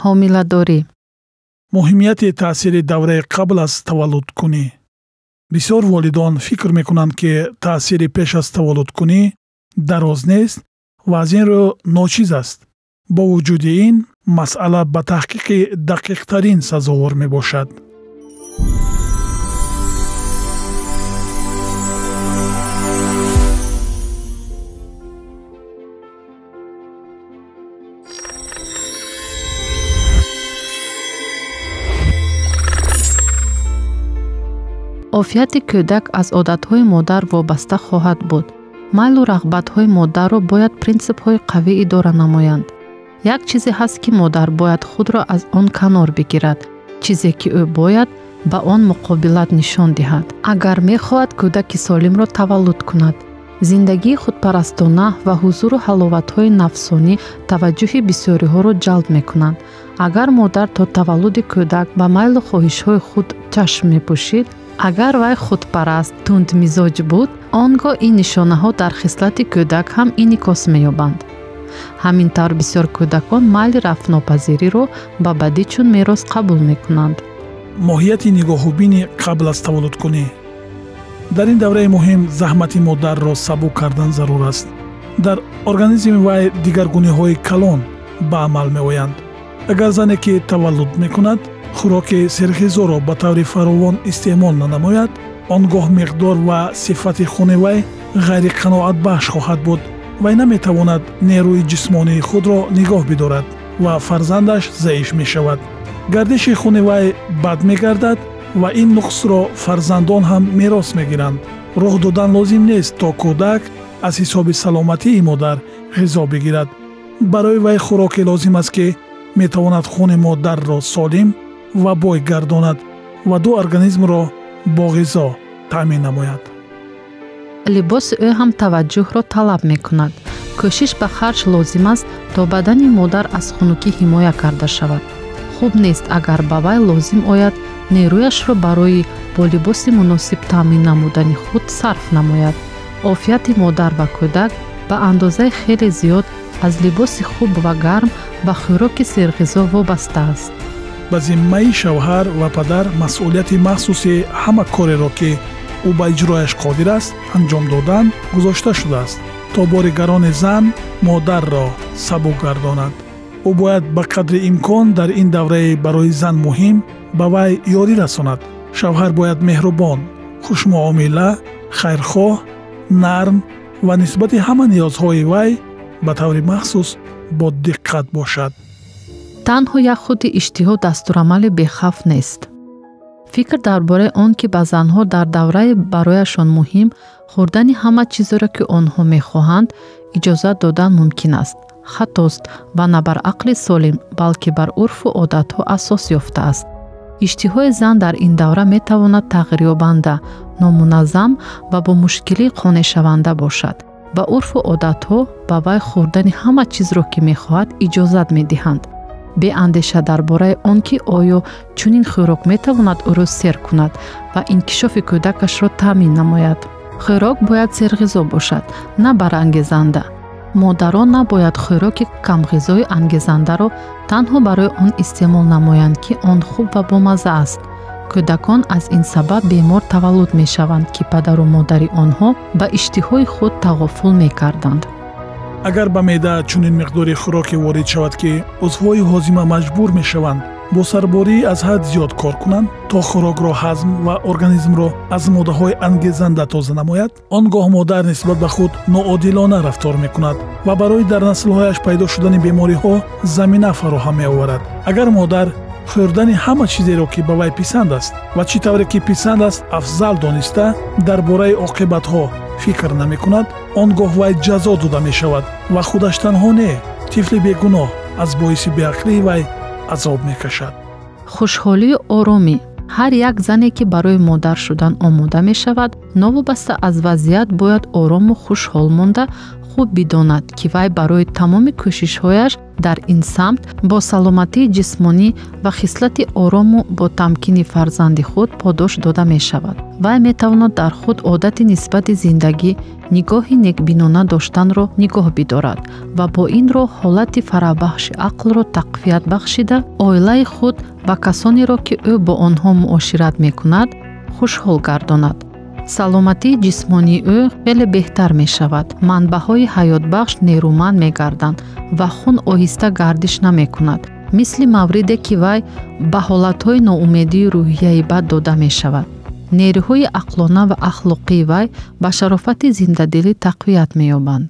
Ҳомиладорӣ. Муҳимияти таъсири давраи қабл аз таваллудкунӣ. Бисёр волидон фикр мекунанд, ки таъсири пеш аз таваллудкунӣ дароз нест ва аз ин рӯ ночиз аст. Бо вуҷуди ин, масъала ба таҳқиқи дақиқтарин сазовор мебошад. Офияти кӯдак аз одатҳои модар вобаста хоҳад буд. Майлу рағбатҳои модарро бояд принсипҳои қавӣ идора намоянд. Як чизе ҳаст, ки модар бояд худро аз он канор бигирад, чизе ки ӯ бояд ба он муқобилат нишон диҳад. Агар мехоҳад кӯдаки солимро таваллуд кунад, зиндагии худпарастона ва ҳузуру ҳаловатҳои нафсонӣ таваҷҷӯҳи бисёриҳоро ҷалб мекунанд. Агар модар то таваллуди кӯдак ба майлу хоҳишҳои худ чашм мепӯшид, агар вай худпараст, тундмизоҷ буд, он гоҳ ин нишонаҳо дар хислати кӯдак ҳам инъикос меёбанд. Ҳамин тавр бисёр кӯдакон майли рафтнопазириро ба бадӣ чун мерос қабул мекунанд. Моҳияти нигоҳубини қабл аз таваллудкунӣ. Дар ин давраи муҳим заҳмати модарро сабук кардан зарур аст. Дар организми вай дигаргуниҳои калон ба амал меоянд. Агар зане, ки таваллуд мекунад, хӯроки серғизоро ба таври фаровон истеъмол нанамояд, он гоҳ миқдор ва сифати хуни вай ғайриқаноатбахш хоҳад буд. Вай наметавонад нерӯи ҷисмонии худро нигоҳ бидорад ва фарзандаш заиф мешавад. Гардиши хуни вай бад мегардад ва ин нуқсро фарзандон ҳам мерос мегиранд. Роҳ додан лозим нест, то кӯдак аз ҳисоби саломатии модар ғизо бигирад. Барои вай хӯроке лозим аст, ки метавонад хуни модарро солим ва бой гардонад ва ду организмро бо ғизо таъмин намояд. Либоси ӯ ҳам таваҷҷӯҳро талаб мекунад. Кӯшиш ба харҷ лозим аст, то бадани модар аз хунукӣ ҳимоя карда шавад. Хуб нест, агар ба вай лозим ояд нерӯяшро барои бо либоси муносиб таъмин намудани худ сарф намояд. Офияти модар ва кӯдак ба андозаи хеле зиёд аз либоси хуб ва гарм ва хӯроки серғизо вобаста аст. Ба зиммаи шавҳар ва падар масъулияти махсуси ҳама кореро, ки ӯ ба иҷрояш қодир аст, анҷом додан гузошта шудааст, то бори гарони зан модарро сабук гардонад. Ӯ бояд ба қадри имкон дар ин давраи барои зан муҳим ба вай ёрӣ расонад. Шавҳар бояд меҳрубон, хушмуомила, хайрхоҳ, нарм ва нисбати ҳама ниёзҳои вай ба таври махсус бо диққат бошад. Танҳо як худи иштиҳо дастурамали бехавф нест. Фикр дар бораи он, ки ба занҳо дар давраи барояшон муҳим хӯрдани ҳама чизеро, ки онҳо мехоҳанд, иҷозат додан мумкин аст, хатост ва на бар ақли солим, балки бар урфу одатҳо асос ёфтааст. Иштиҳои зан дар ин давра метавонад тағйирёбанда, номуназзам ва бо мушкилӣ қонеъшаванда бошад. Ба урфу одатҳо ба вай хӯрдани ҳама чизро, ки мехоҳад, иҷозат медиҳанд, беандеша дар бораи он, ки оё чунин хӯрок метавонад ӯро сер кунад ва инкишофи кӯдакашро таъмин намояд. Хӯрок бояд серғизо бошад, на барангезанда. Модарон набояд хӯроки камғизои ангезандаро танҳо барои он истеъмол намоянд, ки он хуб ва бомазза аст. Кӯдакон аз ин сабаб бемор таваллуд мешаванд, ки падару модари онҳо ба иштиҳои худ тағофул мекарданд. Агар ба меъда чунин миқдори хӯроке ворид шавад, ки узвҳои ҳозима маҷбур мешаванд бо сарборӣ аз ҳад зиёд кор кунанд, то хӯрокро ҳазм ва организмро аз моддаҳои ангезанда тоза намояд, он гоҳ модар нисбат ба худ ноодилона рафтор мекунад ва барои дар наслҳояш пайдо шудани бемориҳо замина фароҳам меоварад. Агар модар хӯрдани ҳама чизеро, ки ба вай писанд аст ва чӣ тавре ки писанд аст, афзал дониста, дар бораи оқибатҳо фикр намекунад, он гоҳ вай ҷазо дода мешавад ва худаш танҳо не, тифли бегуноҳ аз боиси беақлии вай азоб мекашад. Хушҳолию оромӣ. Ҳар як зане, ки барои модар шудан омода мешавад, новобаста аз вазъият бояд орому хушҳол монда хуб бидонад, ки вай барои тамоми кӯшишҳояш Дар ин самт бо саломатии ҷисмонӣ ва хислати орому бо тамкини фарзанди худ подош дода мешавад. Вай метавонад дар худ одати нисбати зиндагӣ нигоҳи некбинона доштанро нигоҳ бидорад ва бо ин роҳ ҳолати фарабахши ақлро тақвият бахшида, оилаи худ ва касонеро, ки ӯ бо онҳо муошират мекунад, хушҳол гардонад. Саломатии ҷисмонии ӯ хеле беҳтар мешавад, манбаъҳои ҳаётбахш нерӯманд мегарданд ва хун оҳиста гардиш намекунад, мисли мавриде ки вай ба ҳолатҳои ноумедию рӯҳияи бад дода мешавад. Нерӯҳои ақлона ва ахлоқии вай ба шарофати зиндадилӣ тақвият меёбанд.